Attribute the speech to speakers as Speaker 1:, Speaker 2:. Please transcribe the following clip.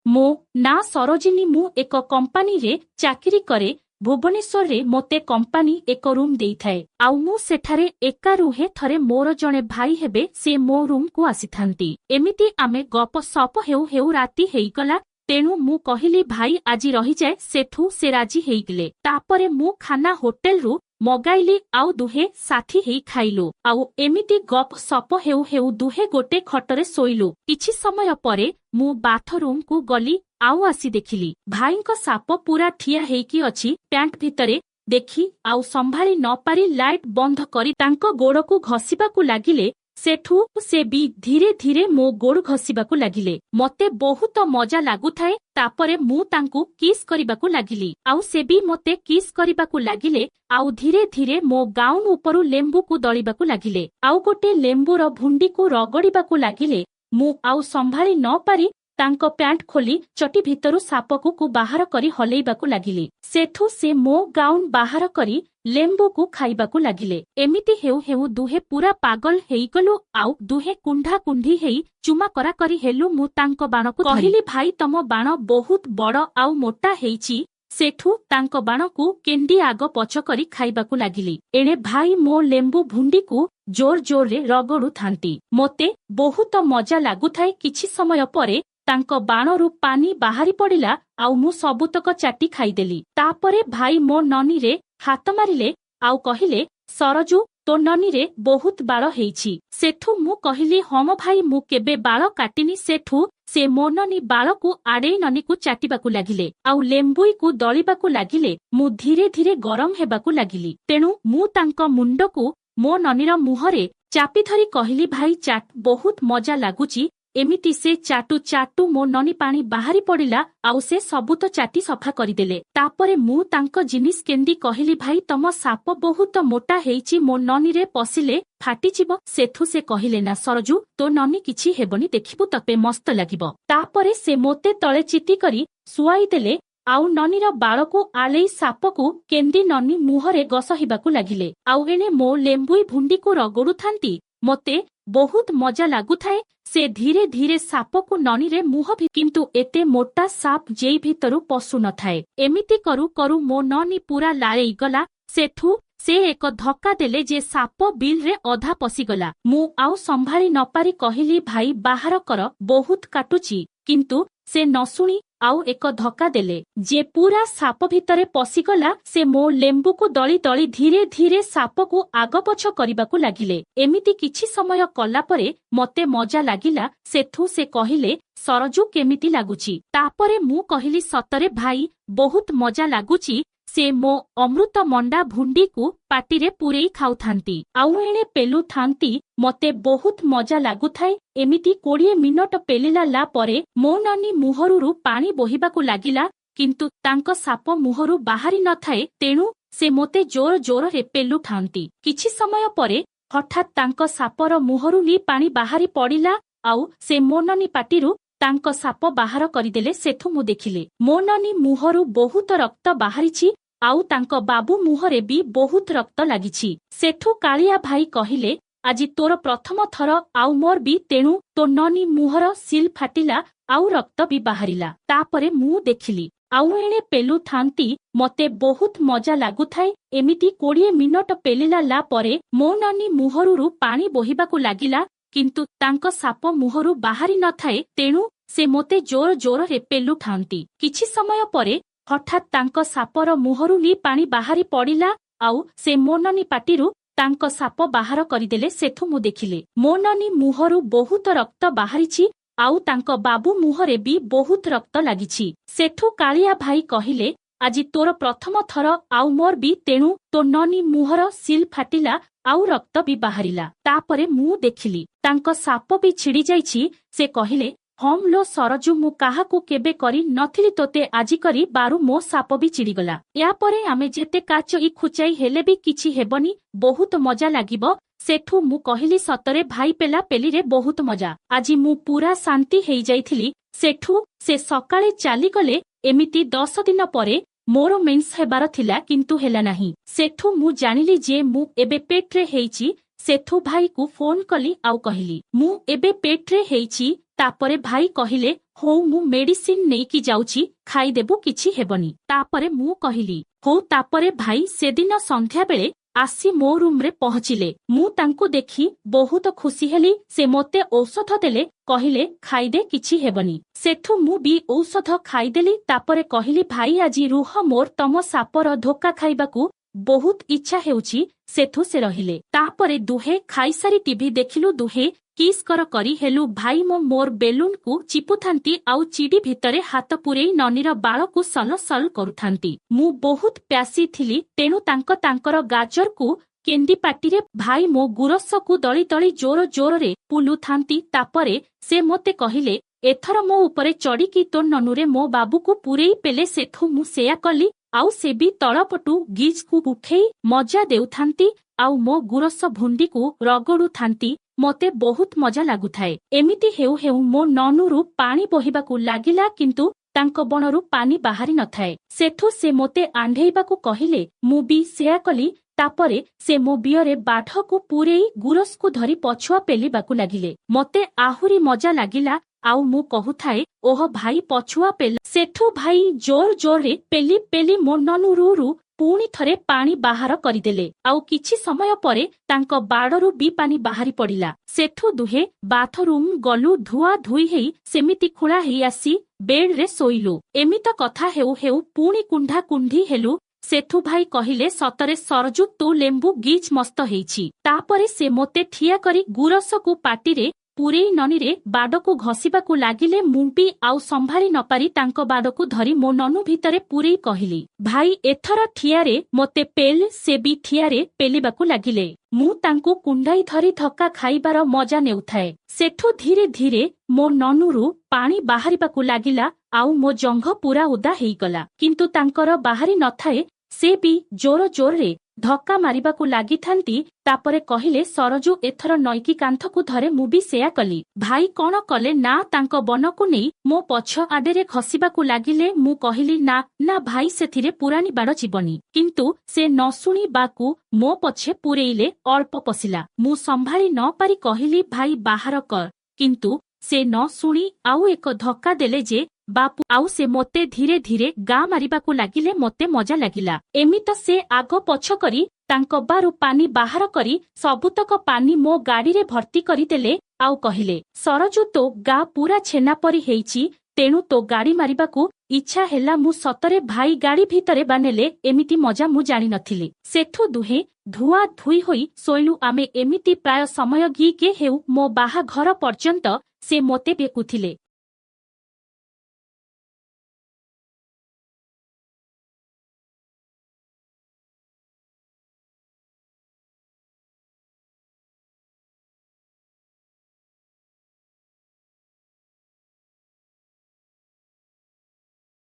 Speaker 1: ମୋ ନାଁ ସରୋଜିନୀ। ମୁଁ ଏକ କମ୍ପାନୀରେ ଚାକିରି କରେ ଭୁବନେଶ୍ୱରରେ। ମୋତେ କମ୍ପାନୀ ଏକ ରୁମ୍ ଦେଇଥାଏ ଆଉ ମୁଁ ସେଠାରେ ଏକା ରୁହେ। ଥରେ ମୋର ଜଣେ ଭାଇ ହେବେ, ସେ ମୋ ରୁମ୍କୁ ଆସିଥାନ୍ତି। ଏମିତି ଆମେ ଗପ ସପ ହେଉ ହେଉ ରାତି ହେଇଗଲା। ତେଣୁ ମୁଁ କହିଲି, ଭାଇ, ଆଜି ରହିଯାଏ। ସେଠୁ ସେ ରାଜି ହେଇଗଲେ। ତାପରେ ମୁଁ ଖାନା ହୋଟେଲରୁ ମଗାଇଲି ଆଉ ଦୁହେଁ ସାଥୀ ହେଇ ଖାଇଲୁ। ଆଉ ଏମିତି ଗପ ସପ ହେଉ ହେଉ ଦୁହେଁ ଗୋଟେ ଖଟରେ ଶୋଇଲୁ। କିଛି ସମୟ ପରେ ମୁଁ ବାଥରୁମକୁ ଗଲି ଆଉ ଆସି ଦେଖିଲି, ଭାଇଙ୍କ ସାପ ପୁରା ଠିଆ ହେଇକି ଅଛି ପ୍ୟାଣ୍ଟ ଭିତରେ। ଦେଖି ଆଉ ସମ୍ଭାଳି ନ ପାରି ଲାଇଟ୍ ବନ୍ଦ କରି ତାଙ୍କ ଗୋଡକୁ ଘଷିବାକୁ ଲାଗିଲେ। ସେଠୁ ସେ ବି ଧୀରେ ଧୀରେ ମୋ ଗୋଡ ଘଷିବାକୁ ଲାଗିଲେ। ମତେ ବହୁତ ମଜା ଲାଗୁଥାଏ। ତାପରେ ମୁଁ ତାଙ୍କୁ କିସ୍ କରିବାକୁ ଲାଗିଲି ଆଉ ସେ ବି ମତେ କିସ୍ କରିବାକୁ ଲାଗିଲେ। ଆଉ ଧୀରେ ଧୀରେ ମୋ ଗାଉନ ଉପରୁ ଲେମ୍ବୁକୁ ଦଳିବାକୁ ଲାଗିଲେ ଆଉ ଗୋଟେ ଲେମ୍ବୁର ଭୁଣ୍ଡିକୁ ରଗଡିବାକୁ ଲାଗିଲେ। ମୁଁ ଆଉ ସମ୍ଭାଳି ନ ପାରି ତାଙ୍କ ପ୍ୟାଣ୍ଟ ଖୋଲି ଚଟି ଭିତରୁ ସାପକୁ ବାହାର କରି ହଲେଇବାକୁ ଲାଗିଲି। ସେଠୁ ସେ ମୋ ଗାଉନ ବାହାର କରି ଲେମ୍ବୁକୁ ଖାଇବାକୁ ଲାଗିଲେ। ଏମିତି ହେଉ ହେଉ ଦୁହେଁ ପୁରା ପାଗଲ ହେଇଗଲୁ ଆଉ ଦୁହେଁ କୁଣ୍ଢା କୁଣ୍ଢି ହେଇ ଚୁମା କରା କରି ହେଲୁ। ମୁଁ ତାଙ୍କ ବାଣକୁ କହିଲି, ଭାଇ, ତମ ବାଣ ବହୁତ ବଡ ଆଉ ମୋଟା ହେଇଛି। ସେଠୁ ତାଙ୍କ ବାଣକୁ କେଣ୍ଡି ଆଗ ପଛ କରି ଖାଇବାକୁ ଲାଗିଲି। ଏଣେ ଭାଇ ମୋ ଲେମ୍ବୁ ଭୁଣ୍ଡିକୁ ଜୋର ଜୋରରେ ରଗଡୁଥାନ୍ତି। ମୋତେ ବହୁତ ମଜା ଲାଗୁଥାଏ। କିଛି ସମୟ ପରେ ତାଙ୍କ ବାଣରୁ ପାନି ବାହାରି ପଡିଲା ଆଉ ମୁଁ ସବୁତକ ଚାଟି ଖାଇଦେଲି। ତାପରେ ଭାଇ ମୋ ନନୀରେ ହାତ ମାରିଲେ ଆଉ କହିଲେ, ସରଜୁ, ତୋ ନନୀରେ ବହୁତ ବାଳ ହେଇଛି। ସେଠୁ ମୁଁ କହିଲି, ହଁ ମ ଭାଇ, ମୁଁ କେବେ ବାଳ କାଟିନି। ସେଠୁ ସେ ମୋ ନନୀ ବାଳକୁ ଆଡେଇ ନନୀକୁ ଚାଟିବାକୁ ଲାଗିଲେ ଆଉ ଲେମ୍ବୁଇକୁ ଦଳିବାକୁ ଲାଗିଲେ। ମୁଁ ଧୀରେ ଧୀରେ ଗରମ ହେବାକୁ ଲାଗିଲି। ତେଣୁ ମୁଁ ତାଙ୍କ ମୁଣ୍ଡକୁ ମୋ ନନୀର ମୁହଁରେ ଚାପି ଧରି କହିଲି, ଭାଇ, ଚାଟ, ବହୁତ ମଜା ଲାଗୁଛି। ଏମିତି ସେ ଚାଟୁ ଚାଟୁ ମୋ ନନୀ ପାଣି ବାହାରି ପଡିଲା ଆଉ ସେ ସବୁତ ଚାଟି ସଫା କରିଦେଲେ। ତାପରେ ମୁଁ ତାଙ୍କ ଜିନିଷ କେନ୍ଦି କହିଲି, ଭାଇ, ତମ ସାପ ବହୁତ ମୋଟା ହେଇଛି, ମୋ ନନୀରେ ପଶିଲେ ଫାଟିଯିବ। ସେଠୁ ସେ କହିଲେ, ନା ସରଜୁ, ତୋ ନନୀ କିଛି ହେବନି, ଦେଖିବୁ, ତତେ ମସ୍ତ ଲାଗିବ। ତାପରେ ସେ ମୋତେ ତଳେ ଚିତି କରି ଶୁଆଇ ଦେଲେ ଆଉ ନନୀର ବାଳକୁ ଆଳେଇ ସାପକୁ କେନ୍ଦି ନନୀ ମୁହଁରେ ଗସହିବାକୁ ଲାଗିଲେ। ଆଉ ଏଣେ ମୋ ଲେମ୍ବୁଇ ଭୁଣ୍ଡିକୁ ରଗଡୁଥାନ୍ତି। ମୋତେ ବହୁତ ମଜା ଲାଗୁଥାଏ। ସେ ଧୀରେ ଧୀରେ ସାପକୁ ନନୀରେ ମୁହଁ, କିନ୍ତୁ ଏତେ ମୋଟା ସାପ ଯେଇ ଭିତରୁ ପଶୁ ନଥାଏ। ଏମିତି କରୁ କରୁ ମୋ ନନୀ ପୁରା ଲାଳେଇଗଲା। ସେଠୁ ସେ ଏକ ଧକ୍କା ଦେଲେ ଯେ ସାପ ବିଲରେ ଅଧା ପଶିଗଲା। ମୁଁ ଆଉ ସମ୍ଭାଳି ନପାରି କହିଲି, ଭାଇ, ବାହାର କର, ବହୁତ କାଟୁଛି। କିନ୍ତୁ ସେ ନ ଶୁଣି ଆଉ ଏକ ଧକ୍କା ଦେଲେ ଯେ ପୁରା ସାପ ଭିତରେ ପଶିଗଲା। ସେ ମୋ ଲେମ୍ବୁକୁ ଦଳି ଦଳି ଧୀରେ ଧୀରେ ସାପକୁ ଆଗପଛ କରିବାକୁ ଲାଗିଲେ। ଏମିତି କିଛି ସମୟ କଲା ପରେ ମତେ ମଜା ଲାଗିଲା। ସେଠୁ ସେ କହିଲେ, ସରଜୁ, କେମିତି ଲାଗୁଛି? ତାପରେ ମୁଁ କହିଲି, ସତରେ ଭାଇ, ବହୁତ ମଜା ଲାଗୁଛି। ସେ ମୋ ଅମୃତ ମଣ୍ଡା ଭୁଣ୍ଡିକୁ ପାଟିରେ ପୂରେଇ ଖାଉଥାନ୍ତି ଆଉ ଏଣେ ପେଲୁଥାନ୍ତି। ମତେ ବହୁତ ମଜା ଲାଗୁଥାଏ। ଏମିତି 20 ମିନିଟ ପେଲିଲା ପରେ ମୋ ନନୀ ମୁହଁରୁ ପାଣି ବୋହିବାକୁ ଲାଗିଲା, କିନ୍ତୁ ତାଙ୍କ ସାପ ମୁହଁରୁ ବାହାରି ନଥାଏ। ତେଣୁ ସେ ମୋତେ ଜୋର ଜୋରରେ ପେଲୁଥାନ୍ତି। କିଛି ସମୟ ପରେ ହଠାତ୍ ତାଙ୍କ ସାପର ମୁହଁରୁ ଲି ପାଣି ବାହାରି ପଡିଲା ଆଉ ସେ ମୋ ନନୀ ପାଟିରୁ ତାଙ୍କ ସାପ ବାହାର କରିଦେଲେ। ସେଠୁ ମୁଁ ଦେଖିଲି, ମୋ ନନୀ ମୁହଁରୁ ବହୁତ ରକ୍ତ ବାହାରିଛି ଆଉ ତାଙ୍କ ବାବୁ ମୁହଁରେ ବି ବହୁତ ରକ୍ତ ଲାଗିଛି। ସେଠୁ କାଳିଆ ଭାଇ କହିଲେ, ଆଜି ତୋର ପ୍ରଥମ ଥର ଆଉ ମୋର ବି, ତେଣୁ ତୋ ନନୀ ମୁହଁର ସିଲ୍ ଫାଟିଲା ଆଉ ରକ୍ତ ବି ବାହାରିଲା। ତାପରେ ମୁଁ ଦେଖିଲି, ଆଉ ଏଣେ ପେଲୁଥାନ୍ତି। ମତେ ବହୁତ ମଜା ଲାଗୁଥାଏ। ଏମିତି 20 ମିନିଟ ପେଲିଲା ପରେ ମୋ ନନୀ ମୁହଁରୁ ପାଣି ବୋହିବାକୁ ଲାଗିଲା, କିନ୍ତୁ ତାଙ୍କ ସାପ ମୁହଁରୁ ବାହାରି ନଥାଏ। ତେଣୁ ସେ ମୋତେ ଜୋର ଜୋରରେ ପେଲୁଥାନ୍ତି। କିଛି ସମୟ ପରେ ହଠାତ୍ ତାଙ୍କ ସାପର ମୁହଁରୁ ଲି ପାଣି ବାହାରି ପଡିଲା ଆଉ ସେ ମୋ ନନୀ ପାଟିରୁ ତାଙ୍କ ସାପ ବାହାର କରିଦେଲେ। ସେଠୁ ମୁଁ ଦେଖିଲି, ମୋ ନନୀ ମୁହଁରୁ ବହୁତ ରକ୍ତ ବାହାରିଛି ଆଉ ତାଙ୍କ ବାବୁ ମୁହଁରେ ବି ବହୁତ ରକ୍ତ ଲାଗିଛି। ସେଠୁ କାଳିଆ ଭାଇ କହିଲେ, ଆଜି ତୋର ପ୍ରଥମ ଥର ଆଉ ମୋର ବି, ତେଣୁ ତୋ ନନୀ ମୁହଁର ସିଲ୍ ଫାଟିଲା ଆଉ ରକ୍ତ ବି ବାହାରିଲା। ତାପରେ ମୁଁ ଦେଖିଲି, ତାଙ୍କ ସାପ ବି ଛିଡି ଯାଇଛି। ସେ କହିଲେ, ହମ୍ ଲୋ ସରଜୁ, ମୁଁ କାହାକୁ କେବେ କରି ନଥିଲି, ତୋତେ ଆଜି କରି ବାରୁ ମୋ ସାପ ବି ଚିଡ଼ିଗଲା। ୟା ପରେ ଆମେ ଯେତେ କାଚ ଇ ଖୁଚାଇ ହେଲେ ବି କିଛି ହେବନି, ବହୁତ ମଜା ଲାଗିବ। ସେଠୁ ମୁଁ କହିଲି, ସତରେ ଭାଇ, ପେଲା ପେଲିରେ ବହୁତ ମଜା। ଆଜି ମୁଁ ପୁରା ଶାନ୍ତି ହେଇଯାଇଥିଲି। ସେଠୁ ସେ ସକାଳେ ଚାଲିଗଲେ। ଏମିତି 10 ଦିନ ପରେ ମୋର ମେନ୍ସ ହେବାର ଥିଲା, କିନ୍ତୁ ହେଲା ନାହିଁ। ସେଠୁ ମୁଁ ଜାଣିଲି ଯେ ମୁଁ ଏବେ ପେଟ୍ରେ ହେଇଛି। ସେଠୁ ଭାଇକୁ ଫୋନ କଲି ଆଉ କହିଲି, ମୁଁ ଏବେ ପେଟ୍ରେ ହେଇଛି। ତାପରେ ଭାଇ କହିଲେ, ହଉ, ମୁଁ ମେଡିସିନ ନେଇକି ଯାଉଛି, ଖାଇଦେବୁ, କିଛି ହେବନି। ତାପରେ ମୁଁ କହିଲି, ହଉ। ତାପରେ ଭାଇ ସେଦିନ ସନ୍ଧ୍ୟାବେଳେ ଆସି ମୋ ରୁମରେ ପହଞ୍ଚିଲେ। ମୁଁ ତାଙ୍କୁ ଦେଖି ବହୁତ ଖୁସି ହେଲି। ସେ ମୋତେ ଔଷଧ ଦେଲେ, କହିଲେ, ଖାଇଦେ, କିଛି ହେବନି। ସେଠୁ ମୁଁ ବି ଔଷଧ ଖାଇଦେଲି। ତାପରେ କହିଲି, ଭାଇ, ଆଜି ରୁହ, ମୋର ତମ ସାପର ଧୋକା ଖାଇବାକୁ ବହୁତ ଇଚ୍ଛା ହେଉଛି। ସେଠୁ ସେ ରହିଲେ। ତାପରେ ଦୁହେଁ ଖାଇସାରି ଟିଭି ଦେଖିଲୁ। ଦୁହେଁ କିସ୍ କର କରି ହେଲୁ। ଭାଇ ମୋର ବେଲୁନକୁ ଚିପୁଥାନ୍ତି ଆଉ ଚିଡି ଭିତରେ ହାତ ପୁରେଇ ନନୀର ବାଳକୁ ସଲ ସଲ କରୁଥାନ୍ତି। ମୁଁ ବହୁତ ପ୍ୟାସି ଥିଲି, ତେଣୁ ତାଙ୍କର ଗାଜରକୁ କେନ୍ଦି ପାଟିରେ, ଭାଇ ମୋ ଗୁରସକୁ ଦଳି ଦଳି ଜୋର ଜୋରରେ ପୁଲୁଥାନ୍ତି। ତାପରେ ସେ ମୋତେ କହିଲେ, ଏଥର ମୋ ଉପରେ ଚଢିକି ତୋ ନନୁରେ ମୋ ବାବୁକୁ ପୁରେଇ ପେଲେ। ସେଠୁ ମୁଁ ସେୟା କଲି ଆଉ ସେ ବି ତଳପଟୁ ଗିଜ୍କୁ ଉଠେଇ ମଜା ଦେଉଥାନ୍ତି ଆଉ ମୋ ଗୁରସ ଭୁଣ୍ଡିକୁ ରଗଡୁଥାନ୍ତି। ମୋତେ ବହୁତ ମଜା ଲାଗୁଥାଏ। ଏମିତି ହେଉ ହେଉ ମୋ ନନୁରୁ ପାଣି ବୋହିବାକୁ ଲାଗିଲା, କିନ୍ତୁ ତାଙ୍କ ବଣରୁ ପାଣି ବାହାରି ନଥାଏ। ସେଠୁ ସେ ମୋତେ ଆଣ୍ଢେଇବାକୁ କହିଲେ। ମୁଁ ବି ସେୟା କଲି। ତାପରେ ସେ ମୋ ବିଅରେ ବାଢ଼କୁ ପୁରେଇ ଗୁରସକୁ ଧରି ପଛୁଆ ପେଲିବାକୁ ଲାଗିଲେ। ମତେ ଆହୁରି ମଜା ଲାଗିଲା ଆଉ ମୁଁ କହୁଥାଏ, ଓହ ଭାଇ, ପଛୁଆ ପେଲ। ସେଠୁ ଭାଇ ଜୋର ଜୋରରେ ପେଲି ପେଲି ମୋ ନନୁରୁ ପୁଣି ଥରେ ପାଣି ବାହାର କରିଦେଲେ ଆଉ କିଛି ସମୟ ପରେ ତାଙ୍କ ବାଡ଼ରୁ ବି ପାଣି ବାହାରି ପଡିଲା। ସେଠୁ ଦୁହେଁ ବାଥରୁମ ଗଲୁ। ଧୁଆ ଧୁଇ ହେଇ ସେମିତି ଖୋଳା ହେଇ ଆସି ବେଡରେ ଶୋଇଲୁ। ଏମିତ କଥା ହେଉ ହେଉ ପୁଣି କୁଣ୍ଢା କୁଣ୍ଢି ହେଲୁ। ସେଠୁ ଭାଇ କହିଲେ, ସତରେ ସରଜୁ, ତୋ ଲେମ୍ବୁ ଗିଜ୍ ମସ୍ତ ହେଇଛି। ତାପରେ ସେ ମୋତେ ଠିଆ କରି ଗୁରସକୁ ପାଟିରେ ପୁରେଇ ନନୀରେ ବାଡ଼କୁ ଘଷିବାକୁ ଲାଗିଲେ। ମୁଁ ବି ଆଉ ସମ୍ଭାଳି ନପାରି ତାଙ୍କ ବାଡ଼କୁ ଧରି ମୋ ନନୁ ଭିତରେ ପୁରେଇ କହିଲି, ଭାଇ, ଏଥର ଠିଆରେ ମୋତେ ପେଲ୍। ସେ ବି ଠିଆରେ ପେଲିବାକୁ ଲାଗିଲେ। ମୁଁ ତାଙ୍କୁ କୁଣ୍ଢାଇ ଧରି ଧକ୍କା ଖାଇବାର ମଜା ନେଉଥାଏ। ସେଠୁ ଧୀରେ ଧୀରେ ମୋ ନନୁରୁ ପାଣି ବାହାରିବାକୁ ଲାଗିଲା ଆଉ ମୋ ଜଙ୍ଘ ପୁରା ଓଦା ହେଇଗଲା, କିନ୍ତୁ ତାଙ୍କର ବାହାରି ନଥାଏ। ସେ ବି ଜୋର ଜୋରରେ ଧକ୍କା ମାରିବାକୁ ଲାଗିଥାନ୍ତି। ତାପରେ କହିଲେ, ସରଜୁ, ଏଥର ନଈକି କାନ୍ଥକୁ ଧରେ। ମୁଁ ବି ସେୟା କଲି। ଭାଇ କଣ କଲେ ନା, ତାଙ୍କ ବନକୁ ନେଇ ମୋ ପଛ ଆଡେରେ ଘଷିବାକୁ ଲାଗିଲେ। ମୁଁ କହିଲି, ନା ନା ଭାଇ, ସେଥିରେ ପୁରାଣି ବାଡ଼ ଯିବନି। କିନ୍ତୁ ସେ ନ ଶୁଣି ବାକୁ ମୋ ପଛେ ପୁରେଇଲେ। ଅଳ୍ପ ପଶିଲା। ମୁଁ ସମ୍ଭାଳି ନ ପାରି କହିଲି, ଭାଇ, ବାହାର କର। କିନ୍ତୁ ସେ ନ ଶୁଣି ଆଉ ଏକ ଧକ୍କା ଦେଲେ ଯେ ବାପୁ, ଆଉ ସେ ମୋତେ ଧୀରେ ଧୀରେ ଗା ମାରିବାକୁ ଲାଗିଲେ। ମୋତେ ମଜା ଲାଗିଲା। ଏମିତ ସେ ଆଗ ପଛ କରି ତାଙ୍କ ବାରୁ ପାନି ବାହାର କରି ସବୁତକ ପାନି ମୋ ଗାଡିରେ ଭର୍ତ୍ତି କରିଦେଲେ ଆଉ କହିଲେ, ସରଜୁ, ତୋ ଗା ପୁରା ଛେନା ପରି ହେଇଛି, ତେଣୁ ତୋ ଗାଡି ମାରିବାକୁ ଇଚ୍ଛା ହେଲା। ମୁଁ ସତରେ ଭାଇ ଗାଡି ଭିତରେ ବାନେଲେ ଏମିତି ମଜା ମୁଁ ଜାଣିନଥିଲି। ସେଠୁ ଦୁହେଁ ଧୁଆ ଧୁଇ ହୋଇ ଶୋଇଲୁ ଆମେ। ଏମିତି ପ୍ରାୟ ସମୟ ଗିକେ ହେଉ ମୋ ବାହାଘର ପର୍ଯ୍ୟନ୍ତ ସେ ମୋତେ ବେକୁଥିଲେ।